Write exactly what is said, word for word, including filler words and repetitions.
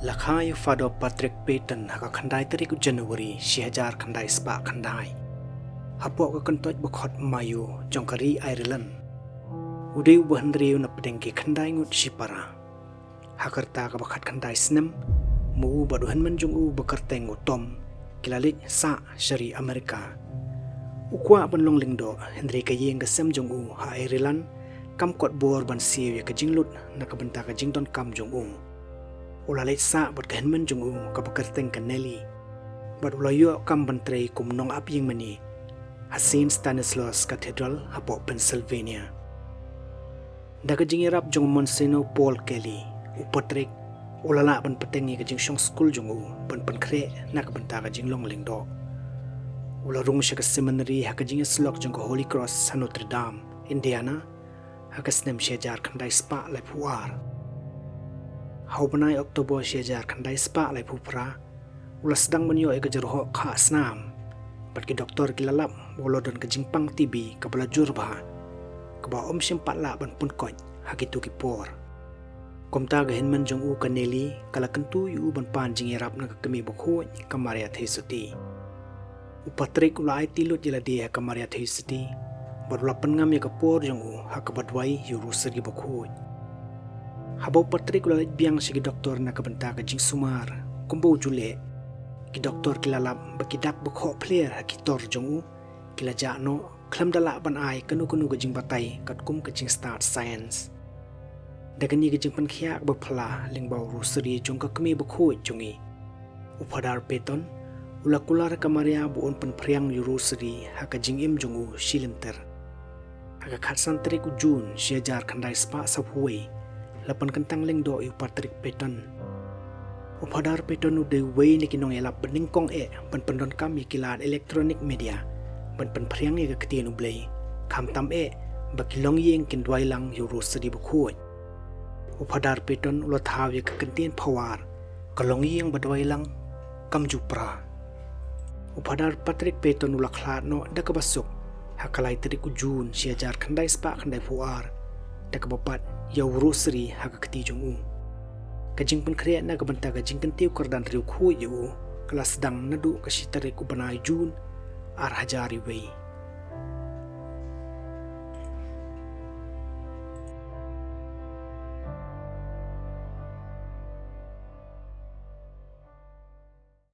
La kha ïa u Father Patrick Peyton ha ka khyndai tarik u January shi hajar khyndai spah khyndai, hapoh ka kyntoit ba khot Mayo jong ka ri Ireland. U dei uba hynriew na pdeng ki khyndai ngut shipara. Ha ka rta kaba khatkhyndai snem, ma u bad u hynmen jong u ba kyrteng u Tom ki la leit sah sha ri Amerika. U kwah ban long lyngdoh, hynrei ka ïing ka sem jong u ha Ireland kam kot bor ban siew ïa ka jinglut na ka bynta ka jingdonkam jong u. U la leit sah bad ka hynmen jong u kaba kyrteng ka Nellie, bad u la ïoh kam ban trei kum nongap ïingmane ha Saint Stanislaus Cathedral hapoh Pennsylvania. Da ka jingïarap jong u Monsignor Paul Kelly, u Patrick u la lah ban bteng ïa ka jingshong skul jong u ban pynkhreh na ka bynta ka jinglong lyngdoh. U la rung sha ka seminary ha ka jingïasyllok jong ka Holy Cross ha Notre Dame, Indiana, ha ka snem shi hajar khyndai spah laiphew ar. Ha u bnai October shi hajar khyndai spah laiphew phra, u la sdang ban ïoh ïa ka jyrhoh khah snam, bad ki doktor ki la lap ba u la don ka jingpang T B kaba la jur bha, kaba um shym pat lah ban pynkoit ha kito ki por. Kumta ka hynmen jong u ka Nellie ka la kyntu ïa u ban pan jingïarap na ka Kmie Bakhuid ka Maria Theisotti. U Patrick u la aiti lut ïa lade ha ka Maria Theisotti, bad u la pynngam ïa ka por jong u ha kaba duwai ïa u Rosary Bakhuid. Haba u Patrick u la leit biang sha ki doktor na ka bynta ka jingsumar kumba u ju leh, ki doktor ki la lap ba ki dak ba khoh phler ha ki tor jong u ki la jah noh, khlem da lah ban ai kano kano ka jingbatai katkum ka jingstad science. Da kane ka jingpynkhiah kaba phylla lyngba u Rosary jong ka Kmie Bakhuid jong ngi, u Father Peyton u la kular ha ka Maria ba un pynphriang ïa u Rosary ha ka jingim jong u shi lynter. Ha ka khatsan tarik u June shi hajar khyndai spah sawphew wei, la pynkyntang lyngdoh ïa u Patrick Peyton. U Father Peyton u dei uwei na ki nongïalap banyngkong eh ban pyndonkam ïa ki lad electronic media ban pynphriang ïa ka ktien U Blei, khamtam eh ba ki longïing kin duwai lang ïa u Rosary Bakhuid. U Father Peyton u la thaw ïa ka kyntien phawar, ka longïing ba duwai lang kam ju pra. U Father Patrick Peyton u la khlad noh da kaba suk ha ka lai tarik u June shi hajar khyndai spah khyndaiphew ar, da kaba bat ïa u Rosary ha ka kti jong u. Ka jingpynkhreh na ka bynta ka jingkyntiew kyrdan riewkhuid ïa u ka la sdang naduh ka shi tarik u bnai June ar hajar wei.